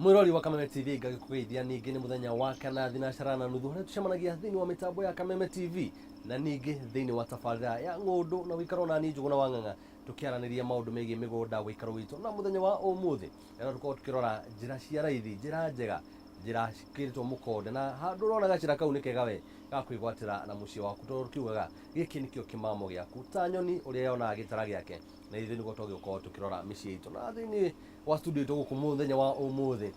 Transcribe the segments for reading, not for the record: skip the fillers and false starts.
Mwĩrori wa Kameme TV, ngagĩkũgeithia ningĩ nĩ mũthenya wa kana thinacara na nuthu, harĩa tũcemanagia thĩinĩ wa mĩtambo ya Kameme TV na ningĩ thĩinĩ wa tabarĩra ya Ng'ũndũ na Ũikaro, na niĩ Njũgũna wa Ng'ang'a, tũkĩaranĩria maũndũ megiĩ mĩgũnda, ũikaro witũ. Na mũthenya wa ũmũthĩ rĩrĩa tũkorwo tũkĩrora njĩra cia raithi, njĩra njega, njĩra cikĩrĩtwo mũkonde, na handũ ũrona gacĩra kau nĩ kega we ga kwĩgwatĩra na mũciĩ waku, tondũ tũkiugaga gĩkĩ nĩkĩo kĩmamo gĩaku, ta nyoni ũrĩa yonaga gĩtara gĩake, na ithuĩ nĩguo twagĩũkorwo tũkĩrora mĩciĩ itũ. Na thĩinĩ wa studio itũ gũkũ mũthenya wa ũmũthĩ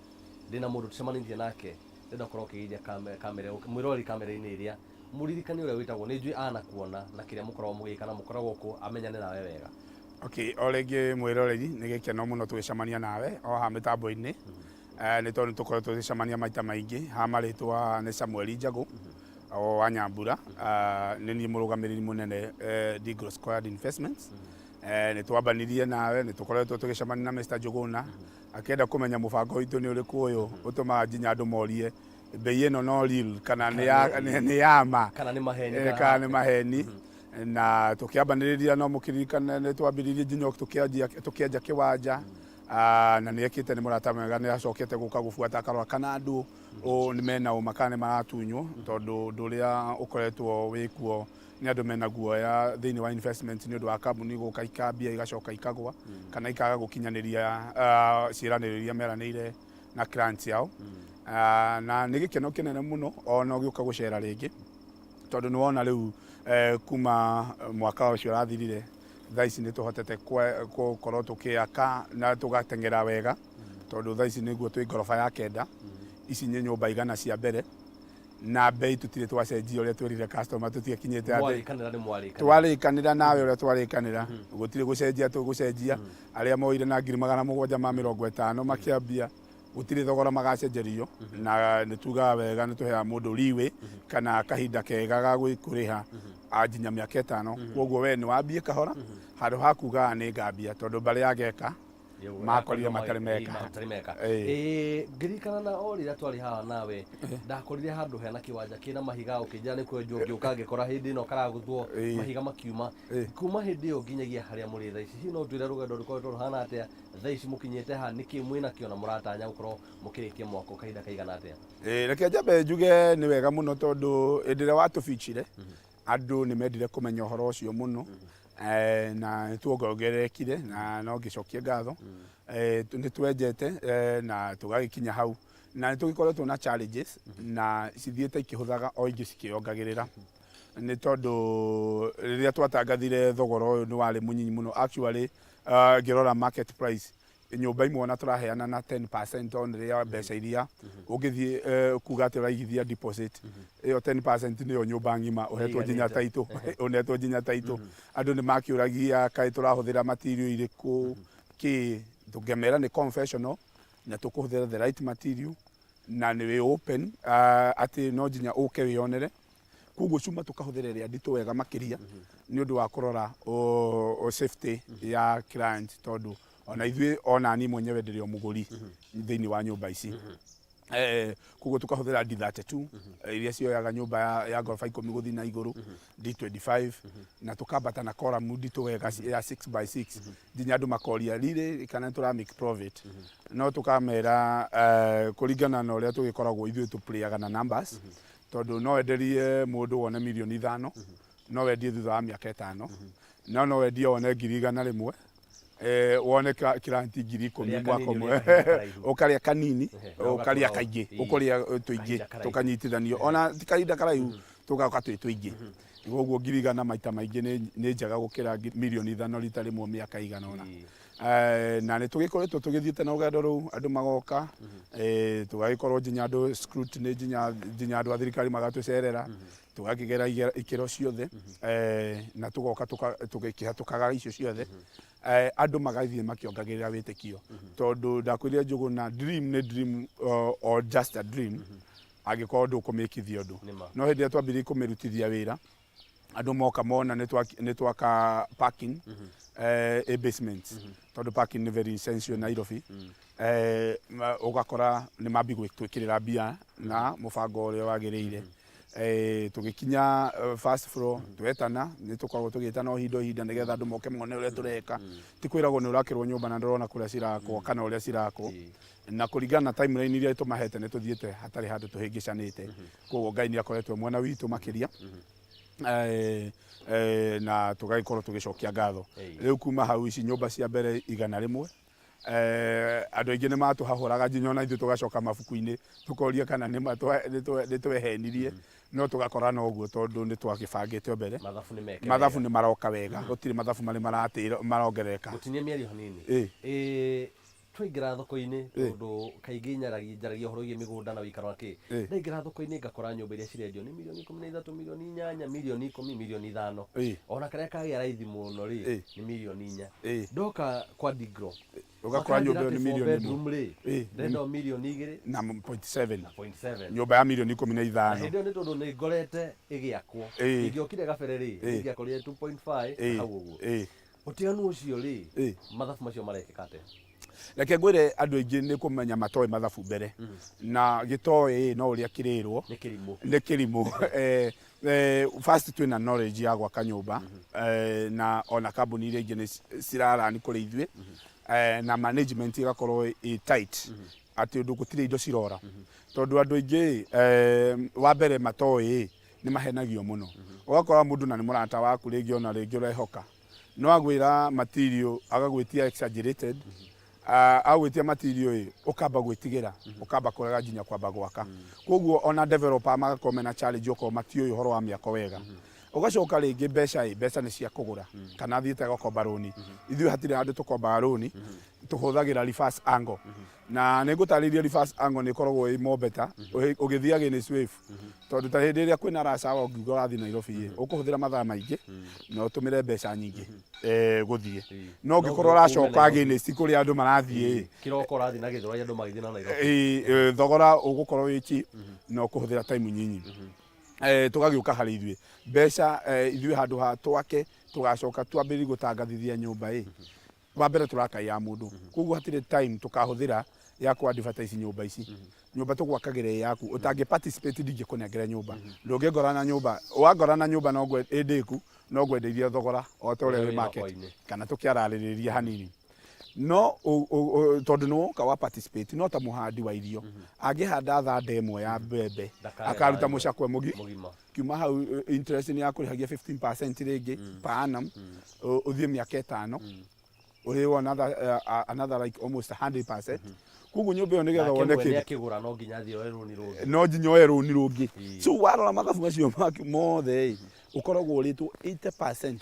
ndĩna mũndũ tũcemanĩtie nake, ndĩrenda ũkorwo ũkĩgeithia kamera, mwĩroreri kamera-inĩ ĩrĩa, mũririkane ũrĩa wĩtagwo, nĩ njũĩ anakuona na kĩrĩa mũkoragwo mũgĩka na mũkoragwo kũ amenyane nawe wega. Okay, o rĩngĩ mwĩroreri, nĩ gĩkeno mũno tũgĩcemania nawe o haha mĩtambo-inĩ. Nĩ tondũ nĩ tũkoretwo tũgĩcemania maita maingĩ. Haha marĩtwa nĩ Samuel Njagũ o wa Nyambura. Nĩ niĩ mũrũgamĩrĩri mũnene Digro Squared Investments. Nĩ twambanirie nawe, nĩ tũkoretwo tũgĩcemania na Mr. Njũgũna akĩenda kũmenya mũbango witũ nĩ ũrĩkũ ũyũ ũtũmaga nginya andũ morie mbei ĩno no real kana nĩ ya ma kana nĩ maheni. Kana nĩ maheni. Na tũkĩambanĩrĩria, no mũkĩririkane nĩ twambĩrĩirie nginya tũkĩanjia tũkĩenja kĩwanja. Na nĩ ekĩte, nĩ mũrata mwega, nĩ acokete gũka gũbuata akarora kana andũ nĩ mena ũma kana nĩ maratunywo, tondũ ũndũ ũrĩa ũkoretwo wĩkuo nĩ andũ mena guoya thĩinĩ wa investment nĩ ũndũ wa kambuni gũka ikambia igacoka ikagwa kana ikaga gũkinyanĩria ciĩranĩro iria meranĩire na clients yao. Na nĩ gĩkeno kĩnene mũno ona ũgĩũka gũcera rĩngĩ, tondũ nĩ wona rĩu kuma mwaka ũcio ũrathirire, thaa ici nĩ tũhotete gũkorwo tũkĩaka na tũgateng'era wega, tondũ thaa ici nĩguo twĩ ngoroba ya 9. Ici nĩ nyũmba 100 cia mbere, na mbei tũtirĩ twacenjia, ũrĩa twĩrire customer tũtiakinyĩte atĩ Mwarĩkanĩra nĩ mwarĩkanĩra. Twarĩkanĩra nawe ũrĩa twarĩkanĩra, gũtirĩ gũcenjia tũgũcenjia. Arĩa moire na 750,000 makĩambia, gũtirĩ thogora magacenjerio, na nĩ tugaga wega nĩ tũheaga mũndũ leeway kana kahinda kega ga kũrĩha nginya mĩaka 5. Koguo we nĩ wambie kahora handũ ha kugaga nĩ ngambia, tondũ mbarĩ yageka makorire matarĩ meka. Matarĩ meka. Ĩĩ. Ĩĩ, ngĩririkana na o rĩrĩa twarĩ haha nawe, ndakorire handũ hena kĩwanja kĩna mahiga, ũkĩnjĩra nĩ kwenjwo, ngĩũka ngĩkora hĩndĩ ĩno karaguthwo mahiga makiuma. Kuma hĩndĩ ĩyo nginyagia harĩa mũrĩ thaa ici, hihi no ũtwĩre rũgendo rũkoretwo rũhana atĩa? Thaa ici mũkinyĩte ha? Nĩkĩ mwĩnakĩo na mũratanya gũkorwo mũkĩrĩkia mwako kahinda kaigana atĩa? Ĩĩ, reke njambe njuge nĩ wega mũno, tondũ hĩndĩ ĩrĩa watũbichire andũ nĩ mendire kũmenya ũhoro ũcio mũno. Na nĩ tuongererekire na no ngĩcokie ngatho. Nĩ twenjete na tũgagĩkinya hau, na nĩ tũgĩkoretwo na challenges na cithiĩte ikĩhũthaga o ingĩ cikĩongagĩrĩra, nĩ tondũ rĩrĩa twatangathire thogora ũyũ nĩ warĩ mũnyinyi mũno. Actually, ngĩrora market price, nyũmba imwe ona tũraheana na 10% only ya mbeca iria ũngĩthiĩ kuga atĩ ũraigithia deposit. Ĩyo 10% nĩyo nyũmba ng'ima ũhetwo nginya Ĩiganĩte. title, ũnetwo nginya title. Andũ nĩ makĩũragia kaĩ tũrahũthĩra material irĩkũ, kĩ tũngĩmera nĩ confessional na tũkũhũthĩra the right material, na nĩ wĩ open atĩ no nginya ũke wĩyonere. Koguo cuma tũkahũthĩra ĩrĩa nditũ wega makĩria nĩ ũndũ wa kũrora o safety ya client, tondũ ona ithuĩ, ona niĩ mwenyewe ndĩrĩ o mũgũri thĩinĩ wa nyũmba ici. Koguo tũkahũthĩra D32 iria cioyaga nyũmba ya ngoroba 10 gũthiĩ na igũrũ, D25, na tũkambata na column nditũ wega ya 6 by 6, nginya andũ makoria riri kana nĩ tũra make profit. No tũkamera kũringana na ũrĩa tũgĩkoragwo ithuĩ tũplayaga na numbers, tondũ no wenderie mũndũ wone mirioni 5, no wendie thutha wa mĩaka 5, no wendie wone 100,000, wone client 10,000 Rĩa mwaka kanini, ũmwe. ũrĩa kahinda karaihu. Ũkarĩa kanini, na ũkarĩa ũgatũra kaingĩ, ũkarĩa ũkũrĩa tũingĩ kahinda karaihu. Tũkanyitithanio ona ti kahinda karaihu, tũgoka twĩ tũingĩ. Koguo 100,000 maita maingĩ nĩ njega gũkĩra mirioni 5 rita rĩmwe mĩaka igana ũna. Na nĩ tũgĩkoretwo tũgĩthiĩte na rũgendo rũu, andũ magoka, tũgagĩkorwo nginya andũ scrutiny, nginya andũ a thirikari magatũcerera, tũgakĩgera ikĩro ciothe, na tũgoka tũgĩkĩhatũkaga icio ciothe. Andũ magathiĩ makĩongagĩrĩra wĩtĩkio, tondũ ndakwĩrire Njũgũna, dream nĩ dream or just a dream angĩkorwo ndũkũmĩkithia ũndũ. Nĩma. No hĩndĩ ĩrĩa twambĩrĩirie kũmĩrutithia wĩra, andũ moka mona nĩ twaka parking ĩ basement, tondũ parking nĩ very essential Nairobi. Ũgakora nĩ mambi gwĩtwĩkĩrĩra mbia na mũbango ũrĩa wagĩrĩire. Tũgĩkinya first floor, twetana, nĩ tũkoragwo tũgĩtana o ihinda o ihinda nĩgetha andũ moke mone ũrĩa tũreka. Ti kwĩragwo nĩ ũrakĩrwo nyũmba na ndũrona kũrĩa cirakwo kana ũrĩa cirakwo. Na kũringana na timeline iria tũmahete nĩ tũthiĩte hatarĩ handũ tũhĩngĩcanĩte. Koguo Ngai nĩ akoretwo e mwena witũ makĩria. Na tũgagĩkorwo tũgĩcokia ngatho. Rĩu kuma hau ici nyũmba cia mbere 100, andũ aingĩ nĩ matũhahũraga nginya ona ithuĩ tũgacoka mabuku-inĩ tũkoria kana nĩ twehenirie, no tũgakora no ũguo tondũ nĩ twagĩbangĩte o mbere. Mathabu nĩ meke Mathabu wega. nĩ maroka wega, gũtirĩ mathabu marĩ marongerereka. Gũtinia mĩario hanini. Twaingĩra thoko-inĩ, tondũ kaingĩ njaragia ũhoro wĩgiĩ mĩgũnda na ũikaro na kĩ. Ndaingĩra thoko-inĩ ngakora nyũmba iria cirendio nĩ mirioni 13, mirioni 8, mirioni 10, mirioni 5. Ona karĩa kagĩa raithi mũno rĩ, nĩ mirioni 4. Ndoka kwa Digro, Ũgakora nyũmba ĩyo nĩ makanjĩra atĩ four mirioni 1. bedroom rĩ, ndĩrenda o mirioni 2 na point seven. Na point seven. Nyũmba ya mirioni 15. Na hĩndĩ ĩyo nĩ tondũ nĩ ngorete ĩgĩakwo. Ingĩokire gabere rĩ, ingĩakorire 2.5 hau ũguo. Ũtiganu ũcio rĩ, mathabu macio marekĩka atĩa? Reke ngwĩre, andũ aingĩ nĩ kũmenya matoĩ mathabu mbere, na gĩtoĩ no ũrĩa kĩrĩrwo. Nĩ kĩrimũ. Nĩ kĩrimũ. First twĩna knowledge ya gwaka nyũmba, na ona kambuni iria ingĩ nĩ cirarani kũrĩ ithuĩ, na management ĩgakorwo ĩ tight atĩ ũndũ gũtirĩ indo cirora, tondũ andũ aingĩ, wa mbere matoĩ nĩ mahenagio mũno. Ũgakora mũndũ na nĩ mũrata waku rĩngĩ, ona rĩngĩ ũrehoka, no agwĩra material agagwĩtia exaggerated. Agwĩtia material ĩ ũkamba gwĩtigĩra, ũkamba kũrega nginya kwamba gwaka. Koguo ona developer magakorwo mena challenge okorwo matiũĩ ũhoro wa mĩako wega. Ũgacoka rĩngĩ mbeca ĩ mbeca nĩ cia kũgũra kana athiĩte agakomba rũni. Ithuĩ hatirĩ handũ tũkombaga rũni, tũhũthagĩra reverse angle, na nĩ ngũtarĩria reverse angle nĩ ĩkoragwo ĩ more better ũgĩthiĩ against wave, tondũ ta hĩndĩ ĩrĩa kwĩna rush hour ũngiuga ũrathiĩ Nairobi ĩ ũkũhũthĩra mathaa maingĩ na ũtũmĩre mbeca nyingĩ gũthiĩ, no ũngĩkorwo ũracoka against kũrĩa andũ marathiĩ ĩ, Kĩroko ũrathiĩ na Gĩthũrai, andũ magĩthiĩ na Nairobi. Thogora ũgũkorwo wĩ cheap na ũkũhũthĩra time nyinyi. Tũgagĩũka harĩ ithuĩ mbeca, ithuĩ handũ ha twake tũgacoka twambĩrĩrie gũtangathithia nyũmba ĩ, wa mbere tũraka ya mũndũ, koguo hatirĩ time tũkahũthĩra ya kũ advertise nyũmba ici. Nyũmba tũgwakagĩra ĩ yaku, ũtangĩ participate ndingĩkũnengera nyũmba. Ndũngĩngora na nyũmba, wangora na nyũmba no ĩ ndĩku, no ngwendeirie thogora o ta ũrĩa Ũrĩa wĩ wĩ market thoko-inĩ. Kana tũkĩararĩrĩria hanini, no tondũ nĩ woka wa participate, no ta mũhandi wa irio angĩhanda thanda ĩmwe ya mbembe, Ndakagetha akaruta ĩmwe. Mũcakwe mũgima. Kiuma hau, interest nĩ yakũrĩhagia 15% rĩngĩ per annum, ũthiĩ mĩaka 5 ũrĩhwo another like almost 100%. Koguo nyũmba ĩyo nĩgetha Nake wone mwene kĩndũ akĩgũra no nginya athiĩ oe rũni rũngĩ. No nginya oe rũni rũngĩ. So warora mathabu macio maku mothe ĩ, ũkoragwo ũrĩtwo 80%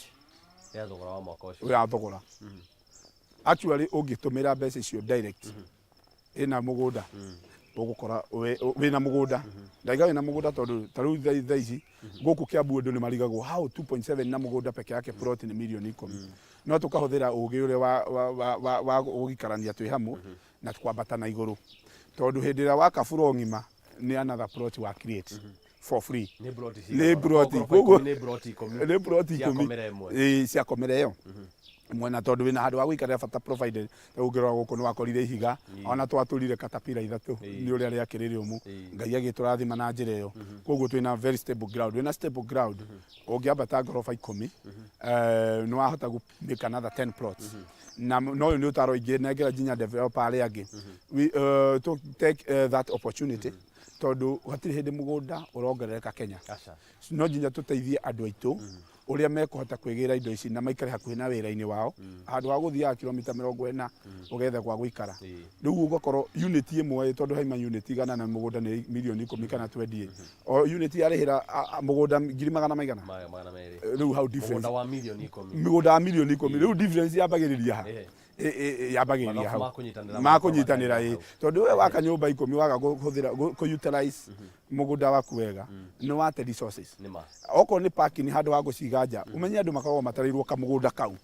Ya thogora wa mwaka ũcio. Ya thogora. Actually ũngĩtũmĩra mbeca icio direct ĩna mũgũnda, ũgũkora wĩna mũgũnda, ndaiga wĩna mũgũnda, tondũ ta rĩu thaa ici gũkũ Kiambu andũ nĩ marigagwo how 2.7 na mũgũnda peke yake plot nĩ mirioni 10. No tũkahũthĩra ũgĩ ũrĩa wa gũikarania twĩ hamwe na kwambata na igũrũ, tondũ hĩndĩ ĩrĩa waka floor ng'ima nĩ another plot wa create for free. Nĩ plot Nĩ cigana? Plot Okorwo 10 nĩ plot 10. Nĩ plot 10. Ciakomera ĩmwe. Ĩĩ, ciakomera ĩyo mwena, tondũ wĩna handũ ha gũikarĩra bata, provided rĩu ũngĩrora gũkũ nĩ wakorire ihiga, ona twatũrire katapira ithatũ nĩ ũrĩa rĩakĩrĩ rĩũmũ. Ngai agĩtũrathima na njĩra ĩyo, koguo twĩna very stable ground. Wĩna stable ground ũngĩambata ngoroba 10, nĩ wahota gũ make another 10 plots. Na no ũyũ nĩ ũtaro ingĩ nengera nginya developer arĩa angĩ. We to take that opportunity, tondũ hatirĩ hĩndĩ mũgũnda ũrongerereka Kenya. Aca. No nginya tũteithie andũ aitũ ũrĩa mekũhota kwĩgĩra indo ici na maikare hakuhĩ na wĩra-inĩ wao, handũ ha gũthiaga kilomita 40 ũgethe gwa gũikara. Rĩu ũgakorwo unit ĩmwe, tondũ haima unit 100 na mũgũnda nĩ mirioni 10 kana 20, o unit yarĩhĩra mũgũnda ngiri magana maigana. 200. Rĩu hau difference Mũgũnda wa mirioni 10. Mĩgũnda wa mirioni 10, rĩu difference yambagĩrĩria ha? Yambagĩrĩria Mathabu hau. ma kũnyitanĩra. Makũnyitanĩra, ĩ Hau. tondũ we waka nyũmba 10 waga kũhũthĩra kũ-utilize mũgũnda waku wega, nĩ wate resources. Nĩ ma. Okorwo nĩ parking, handũ ha gũciga nja, ũmenye andũ makoragwo matarĩirwo kamũgũnda kau,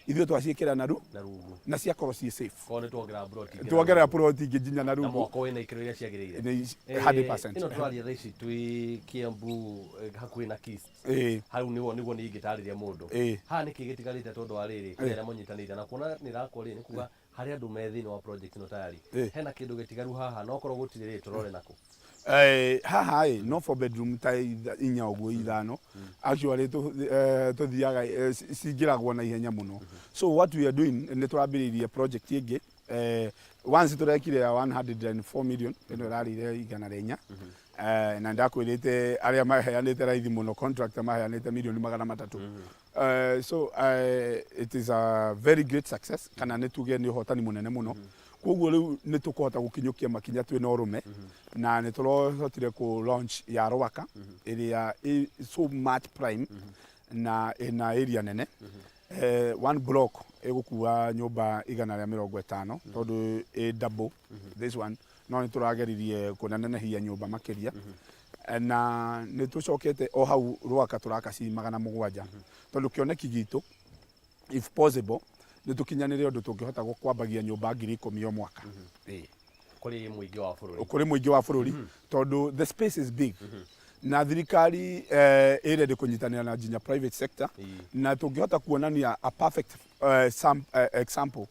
ithuĩ twaciĩkĩra na ru Na rungu. Na ciakorwo ciĩ safe. Korwo nĩ tuongerera plot ingĩ na Tuongerera rungu. plot ingĩ nginya na Na rungu. Mwako wĩna ikĩro iria ciagĩrĩire. Nĩ 100%. Ĩno tũraria thaa ici twĩ Kiambu, hakuhĩ na Kist. Hau nĩguo niĩ ingĩtarĩria mũndũ. Haha nĩkĩ gĩtigarĩte, tondũ wa rĩrĩ kũrĩ arĩa manyitanĩire na kuona nĩ ĩrakwo rĩ, nĩ kuga harĩ andũ me thĩinĩ wa project ĩno tayari. Hena kĩndũ gĩtigaru haha, no korwo gũtirĩ rĩ, tũrore nakũ? Haha ĩ no four bedroom ta inya ũguo ithano actually tũthiaga cingĩragwo na ihenya mũno. So what we are doing, nĩ tũrambĩrĩirie project ĩngĩ. Once tũrekire ya 104 million, ĩno ĩrarĩire 104. Na ndakwĩrĩte arĩa maheanĩte raithi mũno, contractor maheanĩte mirioni 300. So it is a very great success, kana nĩ tuge nĩ ũhotani mũnene mũno. Koguo rĩu nĩ tũkũhota gũkinyũkia makinya twĩna ũrũme, na nĩ tũrahotire kũ launch ya Rwaka ĩrĩa ĩ so much prime na ĩna area nene. One block ĩgũkua nyũmba 150 tondũ ĩ double this one, no nĩ tũrageririe kũnenehia nyũmba makĩria. Na nĩ tũcokete o hau Rwaka tũraka ci 700 tondũ kĩoneki gitũ, if possible, nĩ tũkinyanĩre ũndũ tũngĩhota kwambagia nyũmba 10,000 o mwaka. Ĩĩ. Kũrĩ mũingĩ wa bũrũri. Kũrĩ mũingĩ wa bũrũri, tondũ the space is big na thirikari ĩ ready kũnyitanĩra na nginya private sector. Na tũngĩhota kuonania a perfect example,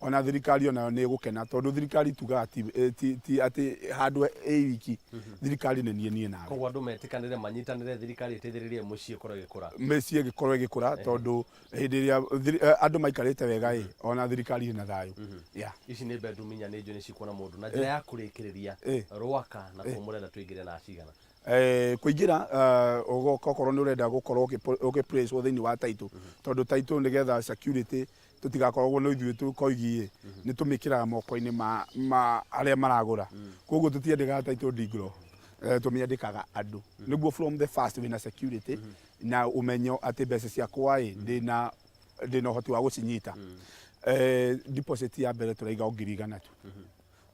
ona thirikari onayo nĩ ĩgũkena, tondũ thirikari tugaga ti atĩ handũ ĩ wiki, thirikari nĩ niĩ nawe. Koguo andũ metĩkanĩre, manyitanĩre, thirikari ĩteithĩrĩrie mũciĩ ũkorwo ĩgĩkũra. Mĩciĩ ĩgĩkorwo ĩgĩkũra, tondũ hĩndĩ ĩrĩa andũ maikarĩte wega ĩ, ona thirikari ĩna thayũ, yeah. Ici nĩ bedroom inya, nĩ njũĩ nĩ cikuona mũndũ. Na njĩra ya kũrĩkĩrĩria, Rwaka na kũu mũrenda tũingĩre na cigana? Kũingĩra ũgoka okorwo nĩ ũrenda gũkorwo ũgĩ-place thĩinĩ wa title, tondũ title nĩgetha security tũtigakoragwo no ithuĩ tũkoigi ĩ, nĩ tũmĩkĩraga moko-inĩ ma arĩa maragũra. Koguo tũtiandĩkaga title ndingro, tũmĩandĩkaga andũ nĩguo from the first wĩna security na ũmenyo atĩ mbeca ciakwa ĩ ndĩna ũhoti wa gũcinyita. Deposit ya mbere tũraiga o 100,000 tu,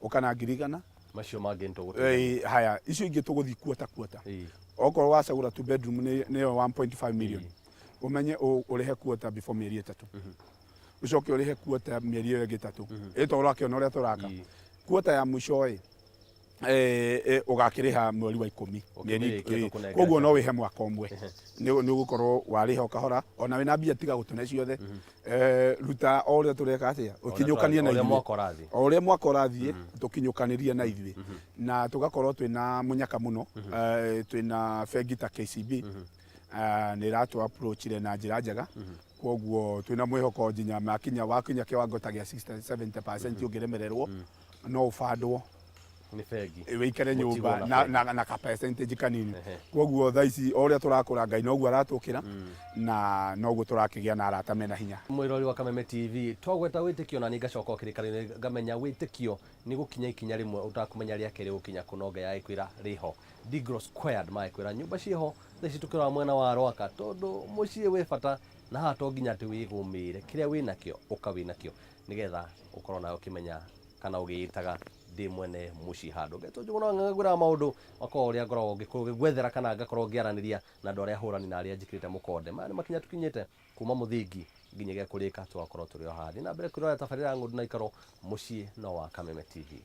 ũkana 100,000. Macio mangĩ nĩ tũgũteithania. Haya, icio ingĩ tũgũthiĩ kuota kuota. Okorwo wacagũra two bedroom nĩyo 1.5 million, ũmenye ũrĩhe kuota before mĩeri 3, ũcoke ũrĩhe kuota mĩeri ĩyo ĩngĩ 3. Ĩ to ũrakĩona ũrĩa tũraka. Kuota ya mũico ĩ ũgakĩrĩha mweri wa 10 mĩeri. Ũkĩmĩrĩkia tũkũnengera. Koguo no wĩhe mwaka ũmwe, nĩ ũgũkorwo warĩha o kahora. Ona wĩna mbia, tiga gũtũne ciothe. Ruta o ũrĩa tũreka atĩa, ũkinyũkanie na o ũrĩa ithuĩ. Mwaka ũrathiĩ. O ũrĩa mwaka ũrathiĩ tũkinyũkanĩrie na ithuĩ, na tũgakorwo twĩna mũnyaka mũno. Twĩna bengi ta KCB, nĩ ĩratũ approachire na njĩra njega. Koguo twĩna mwĩhoko nginya makinya wakinya kĩwango ta gĩa 60 70% ũngĩremererwo no ũbandwo nĩ bengi wĩikare mũtigwo nyũmba na na, bengi. na ka percentage kanini. Koguo thaa ici o ũrĩa tũrakũra, Ngai noguo aratũkĩra na noguo tũrakĩgĩa na arata mena hinya. Mwĩrori wa Kameme TV, twagweta wĩtĩkio na niĩ ngacoka o kĩrĩkanĩro ngamenya wĩtĩkio nĩ gũkinya ikinya rĩmwe ũtakũmenya rĩa kerĩ gũkinya kũnonga ya ĩkwĩra rĩho Digro Squared magĩkwĩra nyũmba ciĩho thaa ici tũkĩrora mwena wa Rwaka, tondũ mũciĩ wĩ bata na haha to nginya atĩ wĩgũmĩre kĩrĩa wĩnakĩo, ũka wĩnakĩo nĩgetha ũkorwo nawe ũkĩmenya kana ũgĩĩtaga ndĩ mwene mũciĩ handũ. Ngetwo Njũgũna Ng'ang'a, ngwĩraga maũndũ makorwo ũrĩa ngoragwo ngĩgwethera kana ngakorwo ngĩaranĩria na andũ arĩa hũrani na arĩa njĩkĩrĩte mũkonde. Maya nĩ makinya tũkinyĩte kuma mũthingi nginya kũrĩka, tũgakorwo tũrĩ o haha. Thiĩ na mbere kwĩrorera tabarĩra ya Ng'ũndũ na Ikaro, mũciĩ no wa Kameme TV.